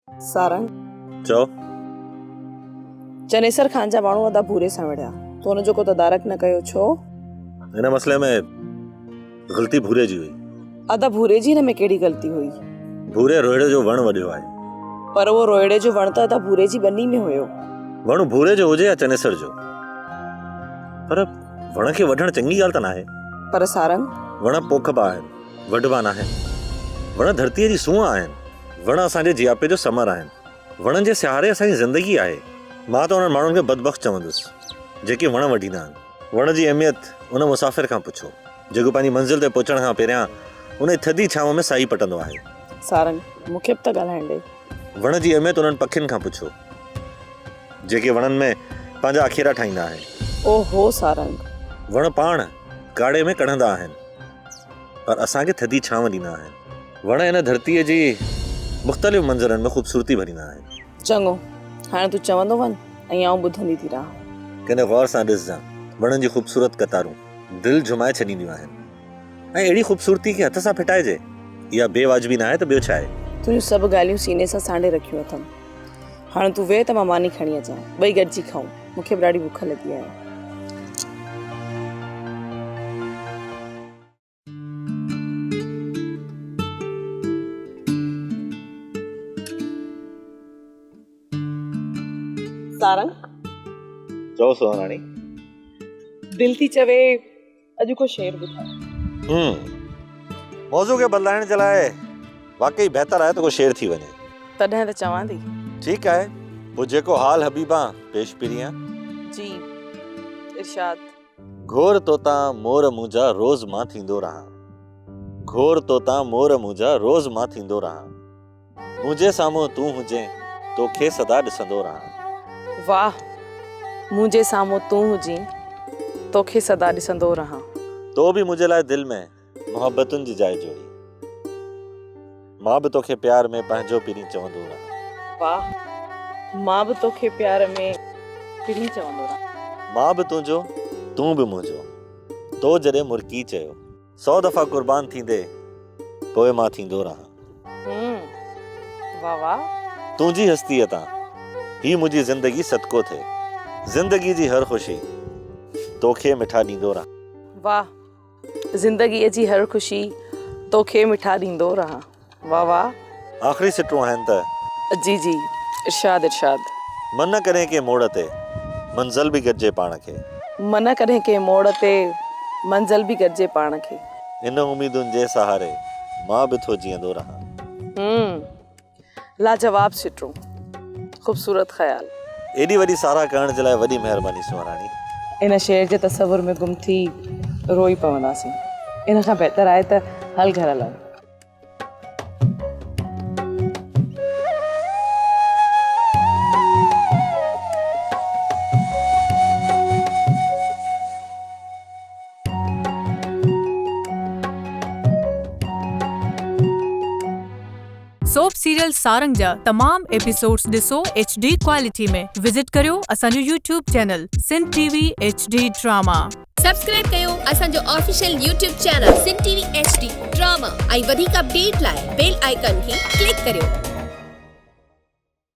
سارنگ. چئو. چنيسر خان جا ماڻهو ادا ڀوري سان وڙهيا. تو ان جو ڪو تدارڪ نه ڪيو ڇو؟ هن مسئلي ۾ غلطي ڀوري جي هئي. ادا ڀوري جي هن ۾ ڪهڙي غلطي هئي؟ ڀوري روهيڙي جو وڻ وڍيو آهي. پر اهو روهيڙي جو وڻ ته ادا ڀوري جي ٻني ۾ هيو. وڻ ڀوري جو هجي يا چنيسر جو پر وڻ کي وڍڻ چڱي ڳالهه ته ناهي. پر سارنگ. وڻ پوکبا آهن، وڍبا ناهن. وڻ ڌرتيء جي سونهن آهن. وڻ اسان جي جياپي جو ثمر آهن. وڻن جي سهاري اسان جي زندگي آهي. مان ته انهن ماڻهن کي بدبخت چوندس، جيڪي وڻ وڍيندا آهن. وڻ جي اهميت ان مسافر کان پڇو، جيڪو پنهنجي منزل تي پهچڻ کان پهريان ان جي ٿڌي ڇانو ۾ ساهي پٽندو آهي. سارنگ، مون کي به ته ڳالهائڻ ڏي. وڻ جي اهميت انهن پکين کان پڇو، جيڪي وڻن ۾ پنهنجا آکيرا ٺاهيندا آهن. اوهو سارنگ! وڻ پاڻ ڪاڙهي ۾ ڪڙهندا آهن. پر اسان کي ٿڌي ڇانو ڏيندا آهن. وڻ هن ڌرتيء جي مختلف منظرن ۾ خوبصورتي ڀريندا آهن. چڱو، هاڻي تون چوندو وڃ ۽ آئون ٻڌندي ٿي رهان. ڪڏهن غور سان ڏسجان، وڻن جي خوبصورت قطارون دل جهومائي ڇڏينديون آهن ۽ اهڙي خوبصورتي کي هٿ سان ڦٽائجي، اها بي واجبي ناهي ته ٻيو ڇا آهي؟ تنهنجون سڀ ڳالهيون سيني سان سانڍي رکيون اٿم. هاڻي تون ويهه ته مان ماني کڻي اچان، ٻئي گڏجي کائون. مون کي به ڏاڍي بک لڳي آهي. سارنگ. چئو سوهن راڻي. دل ٿي چوي اڄ ڪو شعر ٻڌاء. هم. موضوع کي بدلائڻ جي لاء واقعي بهتر آهي ته ڪو شعر ٿي وڃي. تڏهن ته چوان ٿي. ٺيڪ آهي پوء جيڪو حال حبيبان پيش پريان. جي ارشاد. گهور توتان مور منهنجا روز مان ٿيندو رهان گهور توتان مور منهنجا روز مان ٿيندو رهان منهنجي سامهون تون هجين توکي سدا ڏسندو رهان. واھ منهنجي سامهون تون هجين توکي سدا ڏسندو رهان. تو به منهنجي لاء دل ۾ محبتن جي جاء جوڙي. مان به توکي پيار ۾ پنهنجو پرين چوندو رهان. واھ مان به توکي پيار ۾ پرين چوندو رهان. مان به تنهنجو تون به منهنجو تو جڏهن مرڪي چيو. سو دفعا قربان ٿيندي پوء مان ٿيندو رهان. هم واه واه. تنهنجي هستيء تان هي منهنجي زندگي صدقو ٿئي. زندگي جي هر خوشي توکي مٺا ڏيندو رهان. واه زندگيء جي هر خوشي توکي مٺا ڏيندو رهان. واه واه. آخري سٽون آهن ته. جي جي ارشاد ارشاد. من ڪڏهن ڪنهن موڙ تي منزل به گڏجي پاڻ کي. من ڪڏهن ڪنهن موڙ تي منزل به گڏجي پاڻ کي. ان اميدن جي سهاري مان به ٿو جيئندو رهان. هم لاجواب سٽون. خوبصورت خيال. ايڏي وڏي ساراهه ڪرڻ جي لاء وڏي مهرباني سهڻاڻي. ان شعر جي تصور ۾ گم ٿي روئي پونداسين. ان کان بهتر آهي ته هل گهر هلون. سوپ سيريل سارنگ جا تمام ايپيسوڊز ڏسو ايڇ ڊي ڪوالٽي ۾ وزٽ ڪريو اسان جو YouTube channel Sindh T V H D drama. Subscribe ڪيو اسان جو official YouTube channel Sindh T V H D drama ۽ وڌيڪ اپڊيٽ لاء بيل آئيڪان کي ڪلڪ ڪريو.